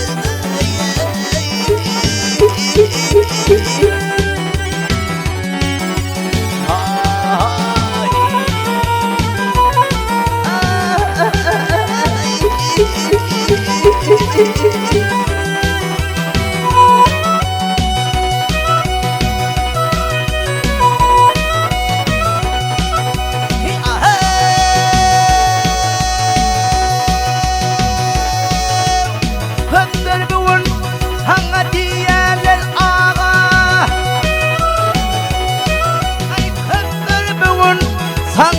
Köpler bu gün.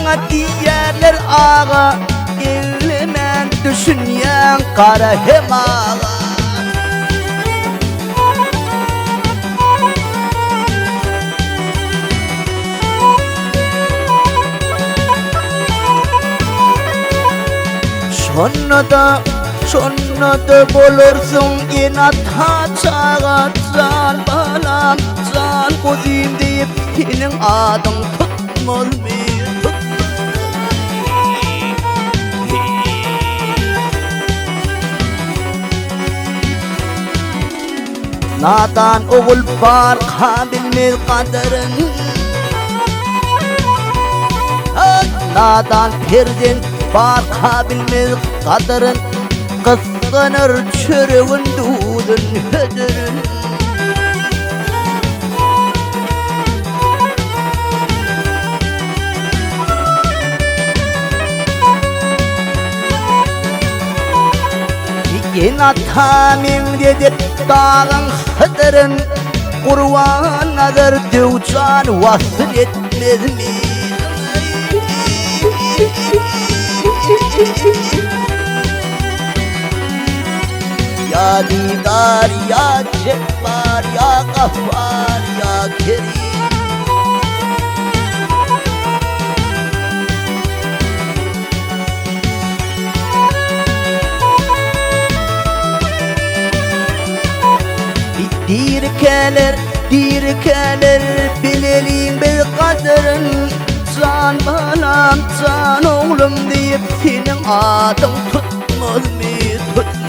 Saňa diýýärler aga, Eglemän düşünýäň gara hem aga. Şonda-da, şonda-da bolarsyň ene-ata çaga, Jan balam, jan guzym diýip seniň adyň tutmazmy, Nadan ogul barka bilmez gadyryn Nadan perzent barka bilmez gadyryn Gysganar çöregin duzun hödürin Ene-ata meňzedip dagyň Hydyryn, Gurbannazar Döwjan wasyl etmezmi? Ýa Didar, ýa Jepbar, ýa Gafar, ýa Kerim. Dirikäler, dirikäler bileliň biz gadyryn Jan balam, jan oglum diýip seniň adyň tutmazmy, tutmazmy?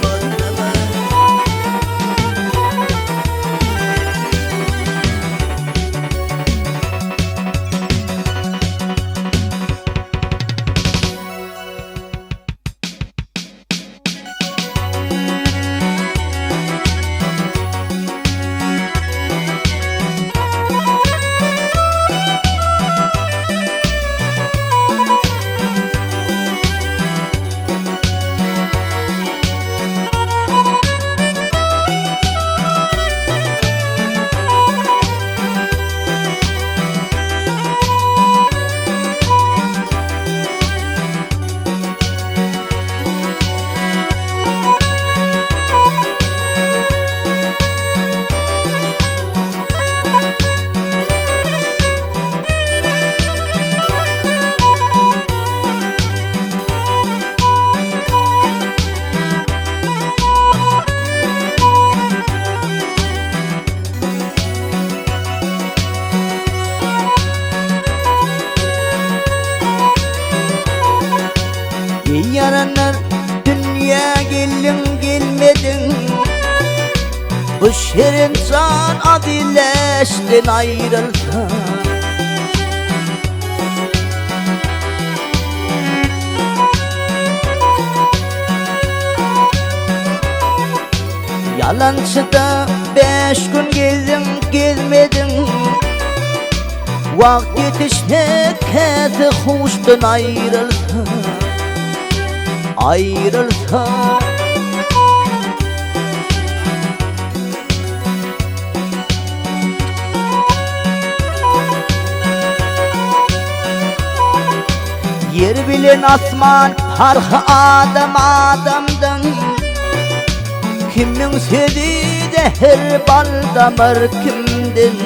Eý ýaranlar dünýä geldiň gelmediň Bu şirin jan adyleşden aýrylsa Ýalançyda bäş gün gezdiň gezmediň Wagt ýetişse käse huşdan aýrylsa Aýrylsa Ýer bilen asman parhy adam adamdan Kimiň sözi zäher bal damar kimden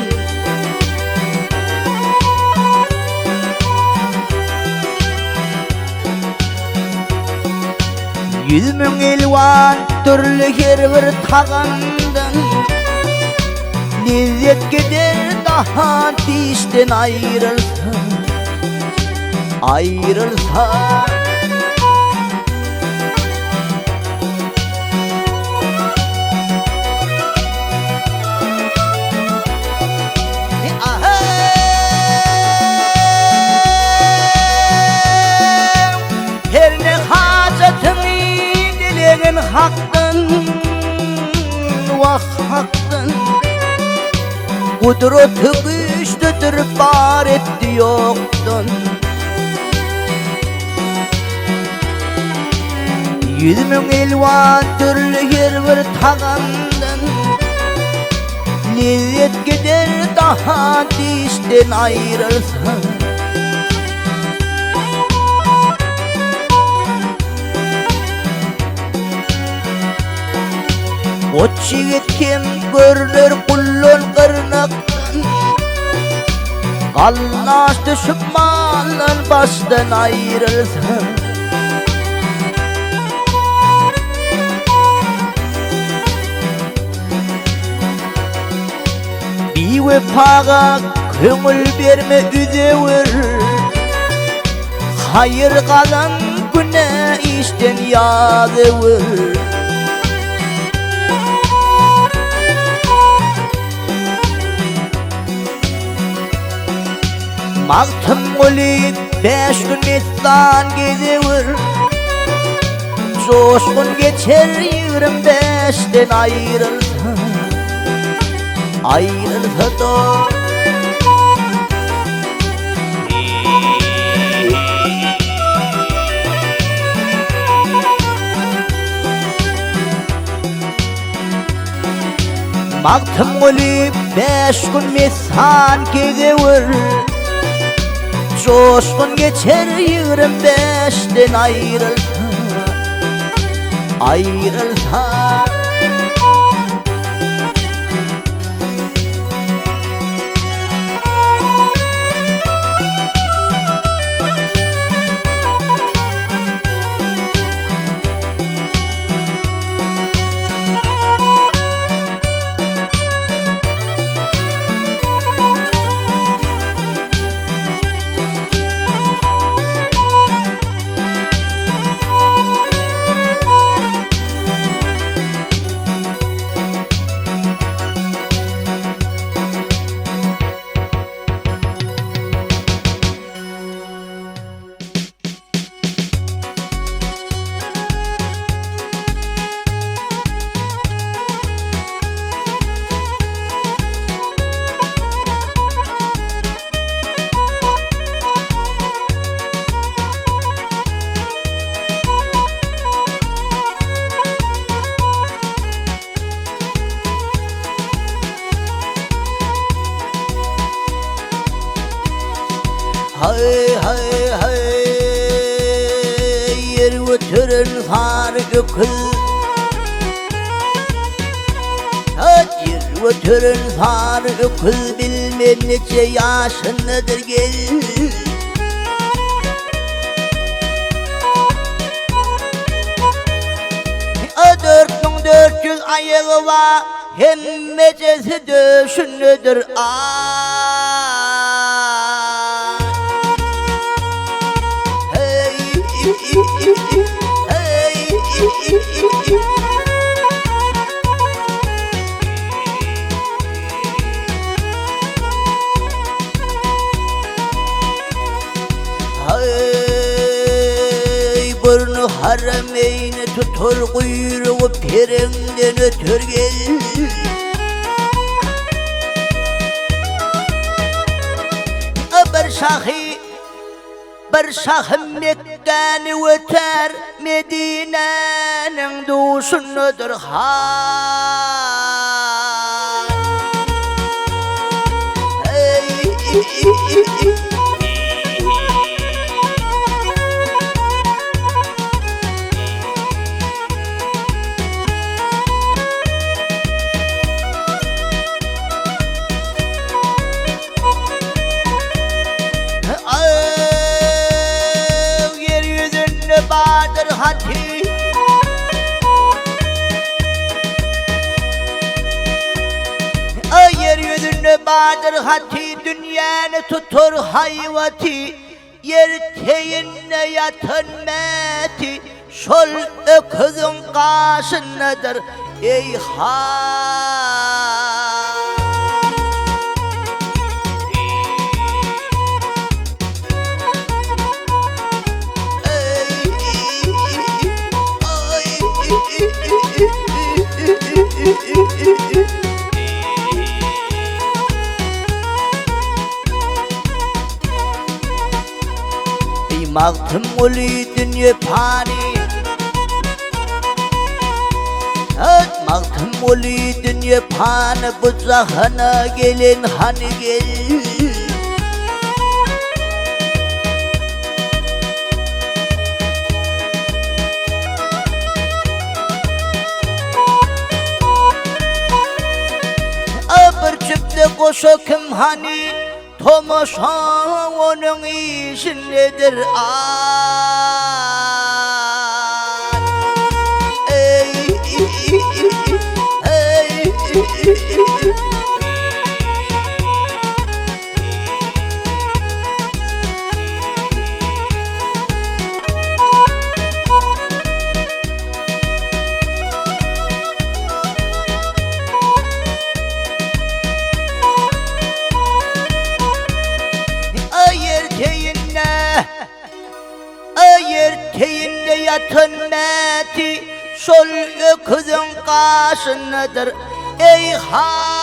100.000 elwan dürli her bir tagamdan Lezzet gider daha dişden aýrylsa Aýrylsa Her ne hajatyňy dilegin Hakdan, wah Hakdan. Gudraty güýçlüdir bar etdi ýokdan. 100.000 elwan dürli her bir tagamdan Lezzet gider daha dişden aýrylsa. Goç ýigit kim görüner gullan gyrnakdan Gallaş düşüp maldan başdan aýrylsa Biwepaga köňül berme üzewür Haýyr gazan günä işden ýaz öwür. Magtymguly bäş gün messan gezewür. Joşgun geçer ýigrim bäşden aýrylsa. Aýrylsa-da. Magtymguly bäş gün messan gezewür, Joşgun geçer ýigrim bäşden aýrylsa, aýrylsa. Haý, haý, haý, ýer göteren sary öküz. Haý, ýer göteren sary öküz bilmem neçe ýaşyndadyr gel. 4400 aýagy bar, hemmejesi döşündedir. Ay! Hey! Hey! Hey, burnu harameyni tutur kuyruğu pereňden öter gel. Bir şahy, bir şahy Mekgäni öter, Medinäniň duşundadyr ha. Ýer ýüzünde bardyr haty. Ýer ýüzünde bardyr haty, Dünýäni tutur haýbaty. Ýer teýinde ýatan mäti, Şol öküziň gaşyndadyr, eý han. Eý Magtymguly dünýe pany Öt Magtymguly dünýe pany bu jahana gelen hany gel. Tomaşa kim hany tomaşa onuň işindedir ay Ey ey Aýer teýinde Aýer teýinde ýatan Mäti şol öküziň gaşyndadyr. Eý hary!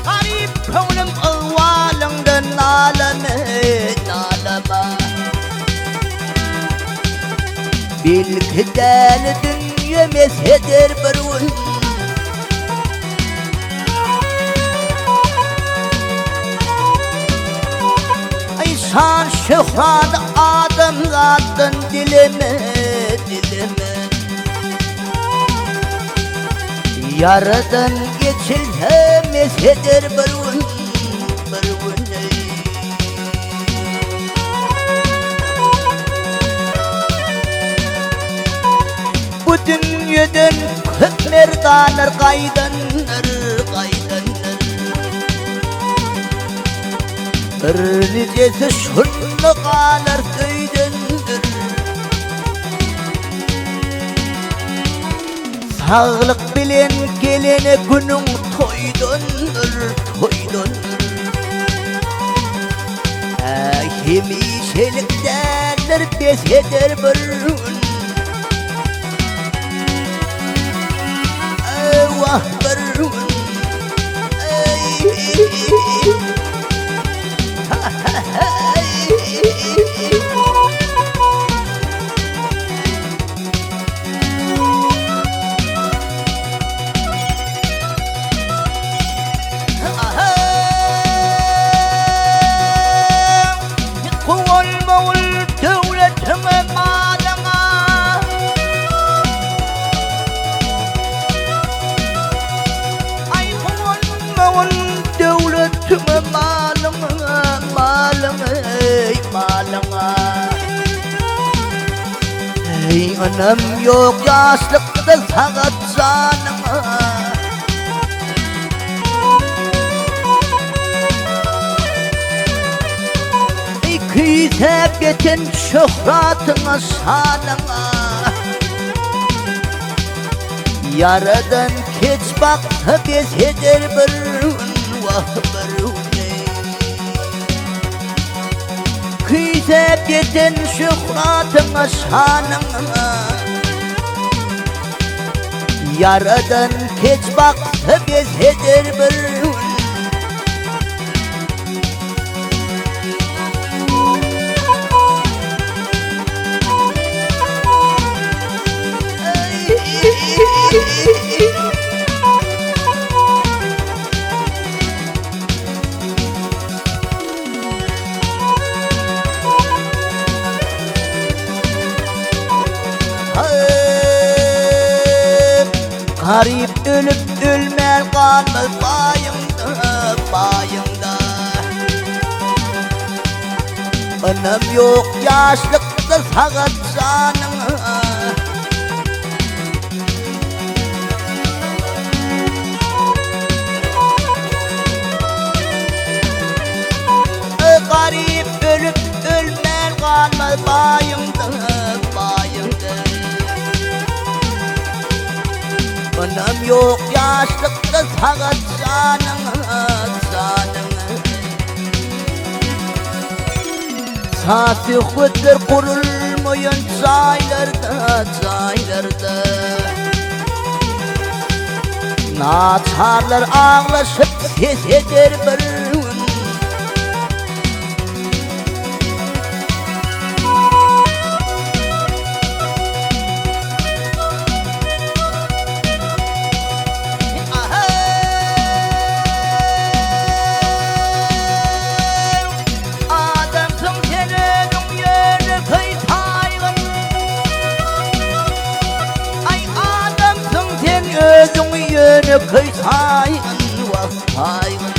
Garyp köňlüm ygbalyňdan nalama, nalama. Belki däli dünýe mesh eder bir gün. Aý şan şöhrady adamzatdan dileme, dileme. Ýaradan geçilse mesh eder bir gün, bir gün. Bu dünýeden köp merdalar gaýdandyr, gaýdandyr. Bir nijesi şunda galar öýdendir. Saglyk bilen gelene günüň toýdandyr, toýdandyr. Hemişelik däldir bes eder bir gün. Wah bir gün. Guwanma ol döwletiňe malyňa. Aý guwanma ol döwletiňe malyňa, malyňa, eý malyňa. Eý ynam ýok ýaşlykda sagat janyňa. Küýsäp ýeten şöhratyňa şanyňa. Ýaradan keç baksa bes eder bir gün, wah bir gün. Küýsäp ýeten şöhratyňa şanyňa. Ýaradan keç baksa bes eder bir gün. Garyp ölüp ölmän galmaz baýyňda, baýyňda. Ynam ýok ýaşlykda sagat janyňa. Ýok ýaşlykda sagat janyňa, janyňa. Saz söhbetler gurulmaýan jaýlarda, jaýlarda. Naçarlar aglaşyp ses eder bir gün. Adamsyň sen özüň ýönekeý saýgyn. Aý adamsyň sen özüň ýönekeý saýgyn, wah saýgyn.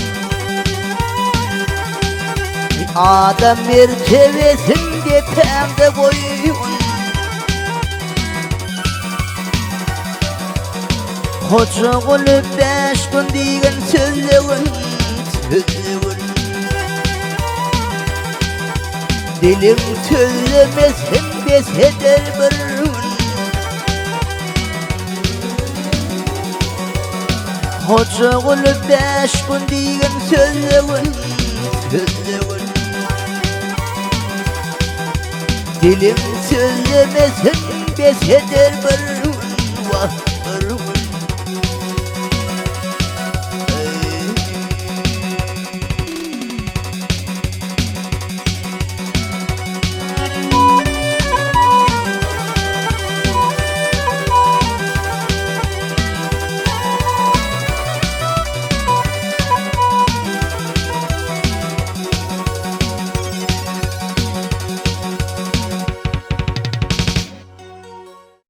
Adam mertebesin depäňde goýgun. Hojaguly 5 gün diýgen sözlegin, sözlegin. Diliň sözlemesin bes eder bir gün. Hojaguly 5 gün diýgen sözlegin, sözlegin. Diliň sözlemesin bes eder bir gün, wah.